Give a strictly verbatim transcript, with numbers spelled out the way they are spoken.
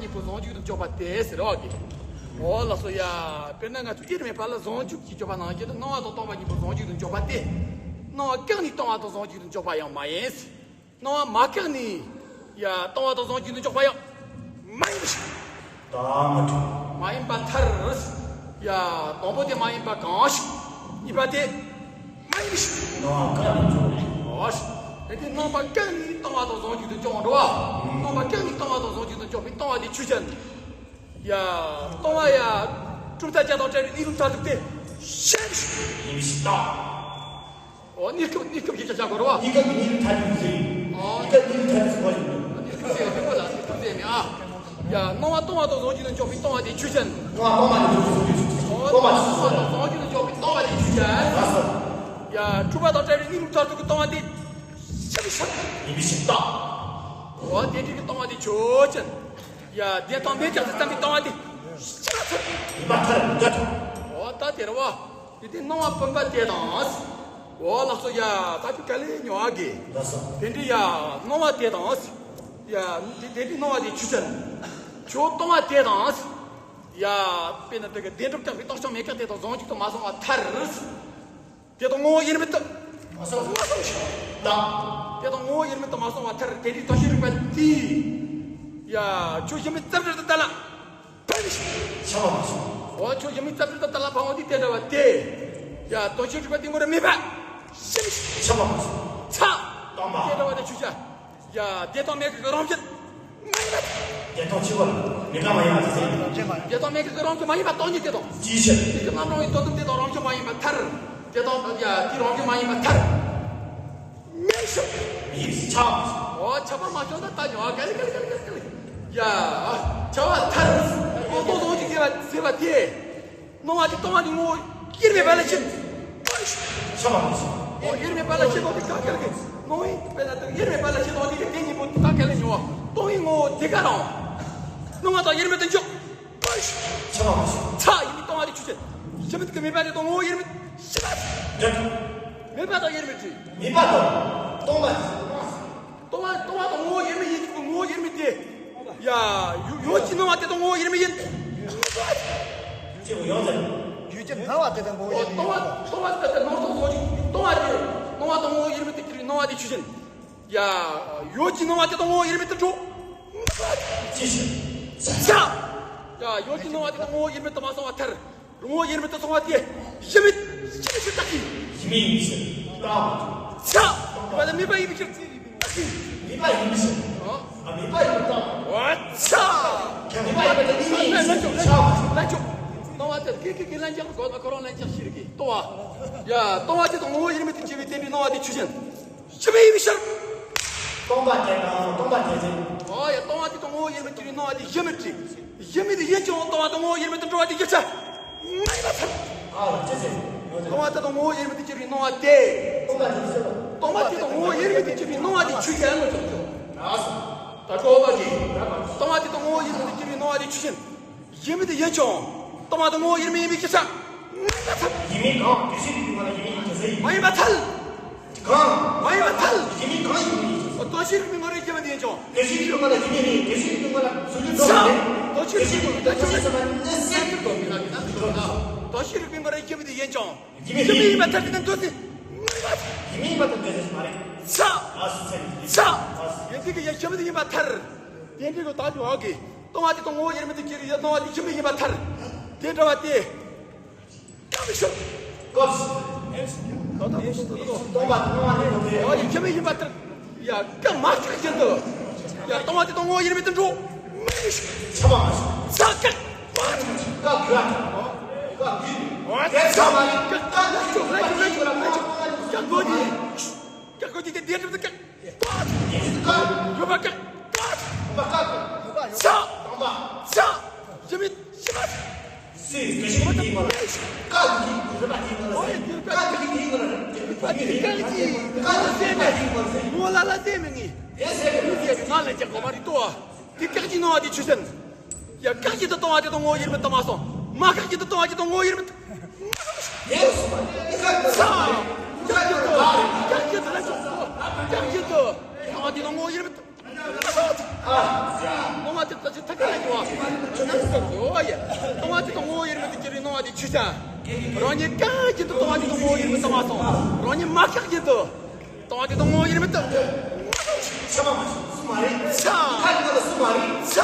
གཉིས་པོ་ཟུང་འཇུག་ཏུ་འཇོག་པ་དེ་ཟེར་བ་གི། འོ་ལགས་སོ་ཡ། དཔེར་ན་ང་ཚོ་དབྱེར་མེད་པ་ལ་ཟུང་འཇུག་གི་འཇོག་པ་ནང་བཞིན་དུ་སྣང་བ་དང་སྟོང་པ་གཉིས་པོ་ཟུང་འཇུག་ཏུ་འཇོག་པ་དེ། སྣང་བ་བཀག་ནས་སྟོང་བ་དང་ཟུང་འཇུག་ཏུ་འཇོག་པ་ཡང་མ་ཡིན། སྣང་བ་མ་བཀག་ནས་ཡ་སྟོང་བ་དང་ཟུང་འཇུག་ཏུ་འཇོག་པ་ཡང་མ་ཡིན། ད་མ་འགྲིག་མ་ཡིན་པ་མཐར། ཡ། དང་པོ་དེ་མ་ཡིན་པ་གང་ཞིག་གཉིས་པ་དེ། མ་ཡིན་ཞིག་སྣང་བ་བཀག་ནས་འཇོག་པ། ཨོ་ཤ། དེ་དེ་སྣང་བ་བཀག་ནས་སྟོང་བ་དང་ཟུང་འཇུག་ཏུ་འཇོག་འགྲོ་བ། སྣང་བ་བཀག་ནས་སྟོང་བ་དང་ཟུང་འཇུག་ཏུ་འཇོག་པའི་སྟོང་བ་དེ་ཆོས་ཅན། ཡ། སྟོང་བ་ཡ། གྲུབ་མཐའ་བརྒྱད་དང་བྲལ་བའི་གནས་ལུགས་མཐར་ཐུག་དེ། ཤེས་ཡིན་ཞིག་ད། ཨོ་གནས་སྐབས་གནས་སྐབས་ཀྱི་ཆ་བཞག་དགོས་རེད་བ། གནས་སྐབས་ཀྱི་གནས་ལུགས་མཐར་ཐུག་ཟེར། ཨོ་གནས་སྐབས་གནས་ལུགས་མཐར་ཐུག་ཟེར་བ་ཡིན། གནས་སྐབས་ཟེར་བ་ཡིན་པ་ལ་གནས་སྐབས་ཟེར་ནས་ཨ། ཡ། སྣང་བ་སྟོང་བ་དང་ཟུང་འཇུག་ཏུ་འཇོག་པའི་སྟོང་བ་དེ་ཆོས་ཅན། སྣང་བ་སྟོང་བ་ནི་ཟུང་འཇུག་ཏུ་འཇོག་པའི་སྟོང་བ་ཆོས་ཅན། སྟོང་བ་དང་ཟུང་འཇུག་ཏུ་འཇོག་པའི་སྟོང་བ་དེ་ཆོས་ཅན། ལགས་སོ། ཡ། གྲུབ་པ་དང་བྲལ་བའི་གནས་ལུགས་མཐར་ཐུག་གི་སྟོང་བ་དེ། ཤེས་ཡིན་ཞིག་ད། འོ་དེ་འདྲ་གི་སྟོང་བ་དེ་ཆོས་ཅན། ཡ། བདེན་སྟོང་མེད་ཀྱང་དེ་ཙམ་གྱི་སྟོང་བ་དེ། ཤེས་པ་ཐལ། ཡིན་པ་ཐལ་འདོད། འོ་ད་དེ་རེད་བ། དེ་དེ་སྣང་བ་སྤངས་པ་དེ་དང་། འོ་ལགས་སོ་ཡ། ད་ཁྱོད་ག་ལེ་ཉོ་ཨ་གི། ལགས་སོ། དེ་འདྲ་ཡ། སྣང་བ་དེ་དང་། ཡ། དེ་དེ་འདྲའི་སྣང་བ་དེ་ཆོས་ཅན། ཁྱོད་སྟོང་བ་དེ་དང་། ཡ། དཔེར་ན་དེ་གི་བདེན་གྲུབ་བཀག་པའི་རྟོག་བྱ་མེད་དཀའ་དེ་དང་ཟུང་འཇུག་ཏུ་མ་སོང་བ་མཐར། དེ་དང་ངོ་བོ་དབྱེར་མེད་དུ། མ་སོང་། མ་སོང་ཞིག་ད། དེ་དང་ངོ་བོ་དབྱེར་མེད་དུ་མ་སོང་བ་མཐར་དེ་འདྲའི་རྟོག་ཞིབ་རིག་པ་དེས། ཡ། ཁྱོད་གཞི་མེད་རྩལ་འབྲེལ་དུ་བལྟ་ལ། ཕན་ཞིག་ཆ་བ་མ་སོང་། འོ་ཁྱོད་གཞི་མེད་རྩལ་འབྲེལ་དུ་བལྟ་ལ་ཕན་བ་འདི་དེ་འདྲ་བ་དེ། ཡ། རྟོག་ཞིབ་རིག་པ་དེ་ངོ་རེ་མེད་པ། ཤེས་ཞིག་ཆ་བ་མ་སོང་། ཚ། སྟོང་པ། དེ་འདྲ་བ་དེ་ཆོས་ཅན། ཡ། བདེན་སྟོང་མེད་དཀའ་གི་རང་བཞིན། མ་ཡིན་པ། བདེན་སྟོང་ཆོས་ཅན། མེད་དཀའ་མ་ཡིན་པ་དེ་ཚེ། བདེན་སྟོང་མེད་དཀའ་གི་རང་བཞིན་མ་ཡིན་པ་སྟོང་ཉིད་དེ་དང་། ཅིའི་ཕྱིར། དེ་གི་རྣམ་གྲངས་ཀྱི་དོན་དམ་དེ་དང་རང་བཞིན་མ་ཡིན་པ་མཐར། བདེན་སྟོང་ཡ་དེ་རང་བཞིན་མ་ཡིན་པ་མཐར། མེད་ཞིག་མེད་ཆགས། འོ་ཆགས་པ་མ་བྱུང་ན་ད་ཉོ་ག་ལེ་ག་ལེ་ག་ལེ་ག་ལེ། ཡ། ཆགས་པ་མཐར། འོ་ཏོག་ཏོག་ཅིག་ཟེར་བ་ཟེར་བ་དེ། སྣང་བ་དེ་སྟོང་བ་ནི་ངོ་བོ་དབྱེར་མེད་པ་ལ་ཕྱིན། ཆ་བ་མ་སོང་། འོ་དབྱེར་མེད་པ་ལ་ཕྱིན་ནོ་དེ་ག་གེ་ལ་གེ། སྣང་བའི་དཔེར་ན་དེ་དབྱེར་མེད་པ་ལ་ཕྱིན་ནོ་དེ་གི་དེ་གཉིས་པོ་ག་གེ་ལ་ཉོ་བ། སྟོང་བའི་ངོ་བོ་དེ་ག་རང་། སྣང་བ་དང་དབྱེར་མེད་དུ་འཇོག་ཆ་བ་མ་སོང་། ཚ་ཡིན་ནི་སྟོང་བ་དེ་ཆོས་ཅན། གཞི་མེད་ཀྱི་མེད་པ་དེ་དང་ངོ་བོ་དབྱེར་མེད་ཞི་བ། འདོད། མེད་པ་དང་དབྱེར་མེད་དེ། མེད་པ་དང་སྟོང་པ་དེ། སྟོང་པ་སྟོང་པ་དང་ངོ་བོ་དབྱེར་མེད་ཡིན་གྱི་ངོ་བོ་དབྱེར་མེད་དེ། ཡ། ཡོད་ཡོད་ཀྱི་སྣང་བ་དེ་དང་ངོ་བོ་དབྱེར་མེད་ཡིན། ཅེས་པ་ཡང་ཟེར། ཡོད་ཀྱི་སྣང་བ་དེ་དང་ངོ་བོ་དབྱེར་མེད་ཡིན། སྟོང་པ་སྟོང་པ་དེ་ལྟར་སྣང་སྟོང་ཟུང་འཇུག་སྟོང་པ་དེ། སྣང་བ་དང་ངོ་བོ་དབྱེར་མེད་དུ་གྱུར་པའི་སྣང་བ་དེ་ཆོས་ཅན། ཡ། ཡོད་ཀྱི་སྣང་བ་དེ་དང་ངོ་བོ་དབྱེར་མེད་དུ་འགྲོ། ཅི་ཞིག་ཚ། ཡ། ཡོད་ཀྱི་སྣང་བ་དེ་དང་ངོ་བོ་དབྱེར་མེད་དུ་མ་སོང་བ་མཐར། ངོ་བོ་དབྱེར་མེད་དུ་སོང་བ་དེ། གཞི་མེད། གཞི་མེད་ཕྱིར་བཏགས་ཀྱི། གཞི་མེད་ཡིན་ཕྱིར་བཏགས། ཚ། མེད་པ་ལ་མེད་པ་ཡིན་པའི་ཕྱིར། མེད་པ་ཡིན་ཕྱིར། ཨ། མེད་པ་ཡིན་པར་བཏགས། འོ་ཚ། མེད་པ་ཡིན་པར་བཏགས་མེད་པ་ཡིན་པར་ཚ། ལན་ཆོག་ལན་ཆོག་ལན་ཆོག་སྟོང་བ་དེ་ཀི་ཀི་ཀི་ལན་ཆགས་དགོས་པ་ཁོ་རང་ལན་ཆགས་ཤིག་རེད་ཀི་སྟོང་བ། ཡ། སྟོང་བ་དེ་དང་ངོ་བོ་དབྱེར་མེད་དུ་གྱུར་པའི་རྟེན་འབྲེལ་སྣང་བ་དེ་ཆོས་ཅན། གཞི་མེད་ཡིན་པའི་ཕྱིར། སྟོང་པ་དེ་དང་སྟོང་པ་དེ་ཚེ། ཨོ་ཡ། སྟོང་བ་དེ་དང་ངོ་བོ་དབྱེར་མེད་དུ་གྱུར་པའི་སྣང་བ་དེ་གཞི་མེད་དེ། གཞི་མེད་དེ་ཡིན་ཀྱང་སྟོང་བ་དང་ངོ་བོ་དབྱེར་མེད་དུ་འགྲོ་བ་དེ་གཞི་ཆ། མ་ཡིན་པ་མཐར། ཨ་ལ་ཅི་ཟེར། སྟོང་བ་དེ་དང་ངོ་བོ་དབྱེར་མེད་དུ་གྱུར་པའི་སྣང་བ་དེ། སྟོང་པ་དེ་ཟེར་བ། སྟོང་པ་དེ་དང་ངོ་བོ་དབྱེར་མེད་དུ་གྱུར་པའི་སྣང་བ་དེ་ཆོས་ཅན་ལ་ཐུག་ཆོག་ད་གོ་བ་གི། སྟོང་པ་དེ་དང་ངོ་བོ་དབྱེར་མེད་དུ་གྱུར་པའི་སྣང་བ་དེ་ཆོས་ཅན། གཞི་མེད་དེ་ཡིན་ཀྱང་། སྟོང་པ་དང་ངོ་བོ་དབྱེར་མེད་ཡིན་པའི་གཞི་ཆ། མ་ཡིན་པར་ཐལ། གཞི་མེད་གང་། དེ་བཞིན་དུ་ཡོད་པ་ལ་གཞི་མེད་ཡིན་གྱི་ཟེར། མ་ཡིན་པར་ཐལ། གང་། མ་ཡིན་པར་ཐལ། གཞི་མེད་གང་ཡིན་པའི་གཞི་ཆ། རྟོག་ཞིབ་རིག་པའི་ངོ་རེ་གཞི་མེད་དེ་ཡིན་ཀྱང་། དེ་བཞིན་དུ་ཡོད་པ་ལ་གཞི་མེད་ཡིན། དེ་བཞིན་དུ་ཡོད་པ་ལ་གཟུགས་ཀྱི་སྟོབས་མེད། རྟོག་ཞིབ་རིག་པའི་ངོ་རེ་གཞི་མེད་དེ་ཡིན་ཀྱང་། རྟོག་ཞིབ་རིག་པའི་ངོ་རེ་གཞི་མེད་དེ་ཡིན་ཀྱང་། གཞི་མེད་ཡིན་པར་ཐལ། དེ་ནི་འདོད་སྲེད་མ་རེད། གཞི་མེད་ཡིན་པར་ཐལ། འདོད་སྲེད་མ་རེད། ཆ། ཨ་སུ་ཚེ་ནི། ཆ། ཡིན་དེ་གི་ཡ་གཞི་མེད་དེ་ཡིན་པར་ཐལ། དེ་འདྲའི་གི་དག་ཀྱང་ཨ་གི། སྟོང་བ་དེ་དང་ངོ་བོ་དབྱེར་མེད་དུ་གྱུར་ཡོད་སྣང་བ་དེ་གཞི་མེད་ཡིན་པར་ཐལ། དེ་འདྲ་བ་དེ། སྐབས་སུ། སྐབས་སུ། ད་ལྟ་ཁོ་ཚོ་ད་ལྟ། སྟོང་པ་སྣང་བ་ནི་ཡོད་དེ། ཨ་ཡིན་གཞི་མེད་ཡིན་པར་ཐལ། ཡ་སྐབས་མ་ཐག་བཞིན་དུ། ཡ་སྟོང་བ་དེ་དང་ངོ་བོ་དབྱེར་མེད་དུ་འགྲོ། མེད་ཞིག་ཆ་བ་མ་ཞིག་ཆ་སྐབས། སྐབས་དགོས། སྐབས་དགོས། དེ་ཆ་མ་རེད། སྐབས་དགོས། སྐབས་དགོས། སྐབས་དགོས། སྐབས་དགོས། དེ་དེ་འགྲུབ་ཏུ་སྐབས། ཡོད་པ་བཀག་ཡོད་པ་བཀག་ཆ། ཆ། གཞི་མེད་གཞི་མ། སུས་ག་ཞིག་དེའི་ངོ་ལ། བཀག་གི་རེད་པ་དེའི་ངོ་ལ་ཟེར། བཀག་གི་དེའི་ངོ་ལ་རེད། བཀག་གི་དེའི་ངོ་ལ་ཟེར། བཀག་གི་དེའི་ངོ་ལ་ཟེར། ངོ་ལ་ལ་ཟེར་མི་ངེས། དེ་ཟེར་གི་རེད། ང་ལ་ཅག་གོ་མ་རེད་དོ། དེ་བཀག་གི་སྣང་བ་དེ་ཆོས་ཅན། ཡ་བཀག་གི་དུ་སྟོང་བ་དེ་དང་ངོ་བོ་དབྱེར་མེད་དུ་མ་སོང་། མ་བཀག་གི་དུ་སྟོང་བ་དེ་དང་ངོ་བོ་དབྱེར་མེད་དུ། ཡེ་སུ་མ་ནི་ཁ་ཁ་ཚ། ཀྱག་ཀྱི་དུ། ཀྱག་ཀྱི་དུ་ལ་ཆོག་ཀྱག་ཀྱི་དུ། སྣང་བ་དེ་དང་ངོ་བོ་དབྱེར་མེད་དུ། སྣང་བ་དེ་ད་ཅི་ཐ་ཀ་ལ་ཡོད་ ཡོད་ཡ། ལྟུང་བ་དེ་དང་ངོ་བོ་ཡིན་མིན་དེ་ཅི་རིགས་སྣང་བ་དེ་ཆུ་ཆ། རང་ཉིད་གང་གིན་དུ་ལྟུང་བ་དེ་དང་ངོ་བོ་ཡིན་མིན་ལྟུང་བ་སོང་། རང་ཉིད་མ་ཤག་གིན་དུ། ལྟུང་བ་དེ་དང་ངོ་བོ་ཡིན་མིན་ལྟུང་། ཆ། ཆ། ཆ།